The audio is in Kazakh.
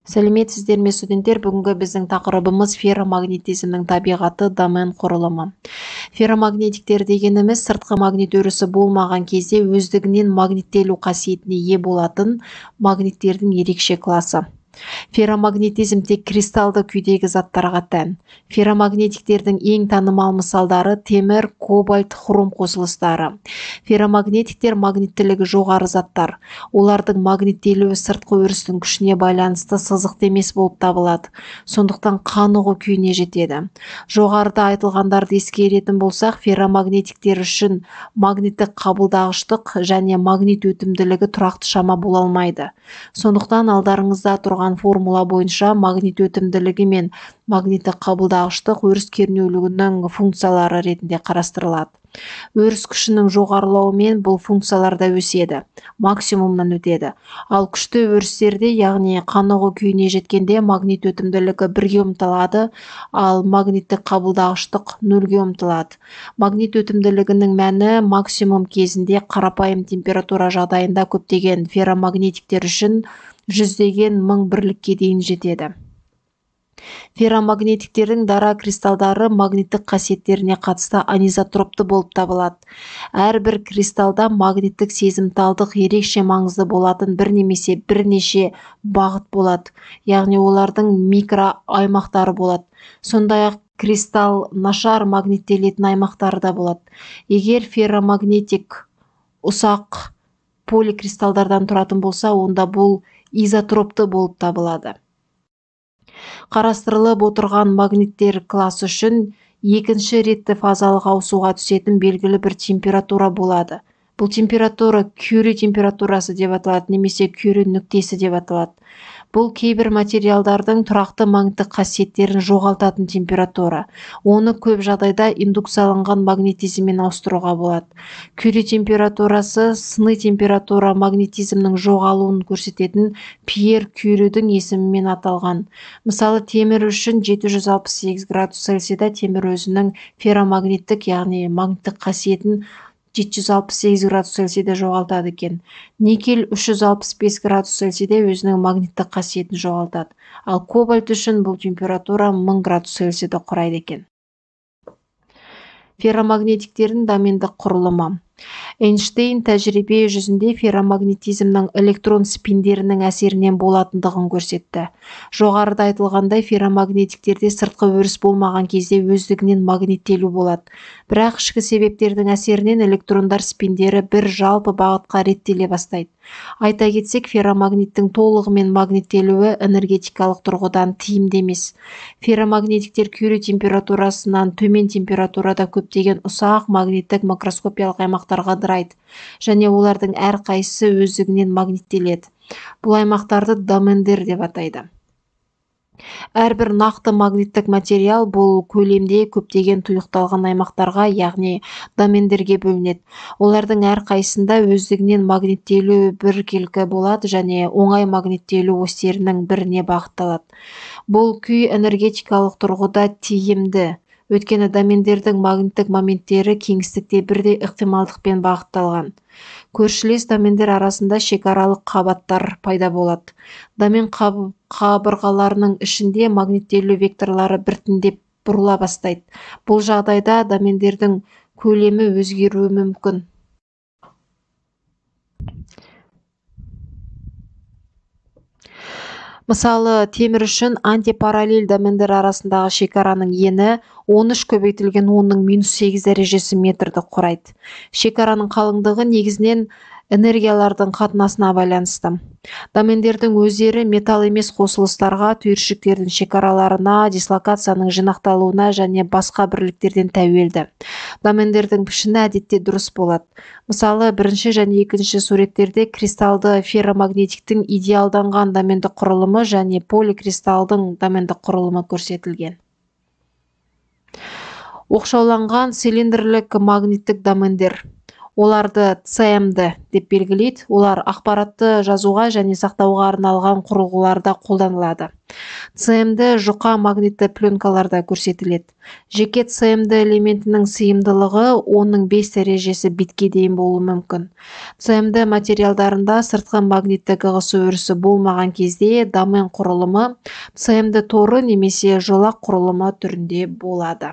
Сәлеметсіздер ме, студенттер? Бүгінгі біздің тақырыбымыз ферромагнетизмнің табиғаты, домен құрылымы. Ферромагнетиктер дегеніміз сыртқы магнит өрісі болмаған кезде өздігінен магниттелу қасиетіне ие болатын магниттердің ерекше класы. Ферромагнетизм тек кристалды күйдегі заттарға тән. Ферромагнетиктердің ең танымал мысалдары темір, кобальт, хром қосылыстары. Ферромагнетиктер магниттілігі жоғары заттар. Олардың магниттелуі сыртқы өрістің күшіне байланысты сызықты емес болып табылады. Сондықтан қанығу күйіне жетеді. Жоғарыда айтылғандарды ескеретін болсақ, ферромагнетиктер үшін магниттік қабылдағыштық және магнит өтімділігі тұрақты шама бола алмайды. Сондықтан алдарыңызда тұрған формула бойынша магнит өтімділігі мен магниттік қабылдағыштық өріс кернеулігінің функциялары ретінде қарастырылады. Өріс күшінің жоғарылауымен бұл функциялар да өседі, максимумнан өтеді. Ал күшті өрістерде, яғни қанығу күйіне жеткенде магнит өтімділігі бірге ұмтылады, ал магниттік қабылдағыштық нөлге ұмтылады. Магнит өтімділігінің мәні максимум кезінде қарапайым температура жағдайында көптеген ферромагнетиктер үшін жүздеген мың бірлікке дейін жетеді. Ферромагнетиктердің дара кристалдары магниттік қасиеттеріне қатысты анизотропты болып табылады. Әрбір кристалда магниттік сезімталдық ерекше маңызды болатын бір немесе бірнеше бағыт болады, яғни олардың микроаймақтары болады. Сондай-ақ кристалл нашар магниттелетін аймақтары да болады. Егер ферромагнетик ұсақ поликристалдардан тұратын болса, онда бұл изотропты болып табылады. Қарастырылып отырған магниттер класы үшін екінші ретті фазалық ауысуға түсетін белгілі бір температура болады. Бұл температура Кюри температурасы деп аталады немесе Кюри нүктесі деп аталады. Бұл кейбір материалдардың тұрақты магниттік қасиеттерін жоғалтатын температура. Оны көп жағдайда индукцияланған магнетизммен ауыстыруға болады. Кюри температурасы сыни температура магнетизмнің жоғалуын көрсететін Пьер Кюридің есімімен аталған. Мысалы, темір үшін 768 градус Цельсийда темір өзінің ферромагниттік, яғни магниттік қасиетін 768 градус Цельсийде жоғалтады екен. Никель 365 градус Цельсийде өзінің магниттік қасиетін жоғалтады. Ал кобальт үшін бұл температура 1000 градус Цельсийді құрайды екен. Ферромагнетиктердің домендік құрылымы. Эйнштейн тәжірибе жүзінде ферромагнетизмнің электрон спиндерінің әсерінен болатындығын көрсетті. Жоғарыда айтылғандай, ферромагнетиктерде сыртқы өріс болмаған кезде өздігінен магниттелу болады. Бірақ ішкі себептердің әсерінен электрондар спиндері бір жалпы бағытқа реттеле бастайды. Айта кетсек, ферромагниттің толығымен магниттелуі энергетикалық тұрғыдан тиімді емес. Ферромагнетиктер Кюри температурасынан төмен температурада көптеген ұсақ магниттік макроскопиялық аймақтарға ыдырайды және олардың әрқайсысы өздігінен магниттеледі. Бұл аймақтарды домендер деп атайды. Әрбір нақты магниттік материал бұл көлемде көптеген тұйықталған аймақтарға, яғни домендерге бөлінеді. Олардың әрқайсысында өздігінен магниттелу біркелкі болады және оңай магниттелу осьтерінің біріне бағытталады. Бұл күй энергетикалық тұрғыда тиімді, өйткені домендердің магниттік моменттері кеңістікте бірдей ықтималдықпен бағытталған. Көршілес домендер арасында шекаралық қабаттар пайда болады. Домен қабырғаларының ішінде магниттелу векторлары біртіндеп бұрыла бастайды. Бұл жағдайда домендердің көлемі өзгеруі мүмкін. Мысалы, темір үшін антипараллель домендер арасындағы шекараның ені 13 көбейтілген 10-8 дәрежесі метрді құрайды. Шекараның қалыңдығы негізінен энергиялардың қатынасына байланысты. Домендердің өздері металл емес қосылыстарға, түйіршіктердің шекараларына, дислокацияның жинақталуына және басқа бірліктерден тәуелді. Домендердің пішіні әдетте дұрыс болады. Мысалы, бірінші және екінші суреттерде кристалды ферромагнетиктің идеалданған домендік құрылымы және поликристалдың домендік құрылымы көрсетілген. Оқшауланған цилиндрлік магниттік домендер. Оларды CMD деп белгілейді. Олар ақпаратты жазуға және сақтауға арналған құрылғыларда қолданылады. CMD жұқа магнитті пленкаларда көрсетіледі. Жеке CMD элементінің сыйымдылығы оның 5 дәрежесі битке дейін болуы мүмкін. CMD материалдарында сыртқы магниттік ығысу өрісі болмаған кезде домен құрылымы CMD торы немесе жолақ құрылымы түрінде болады.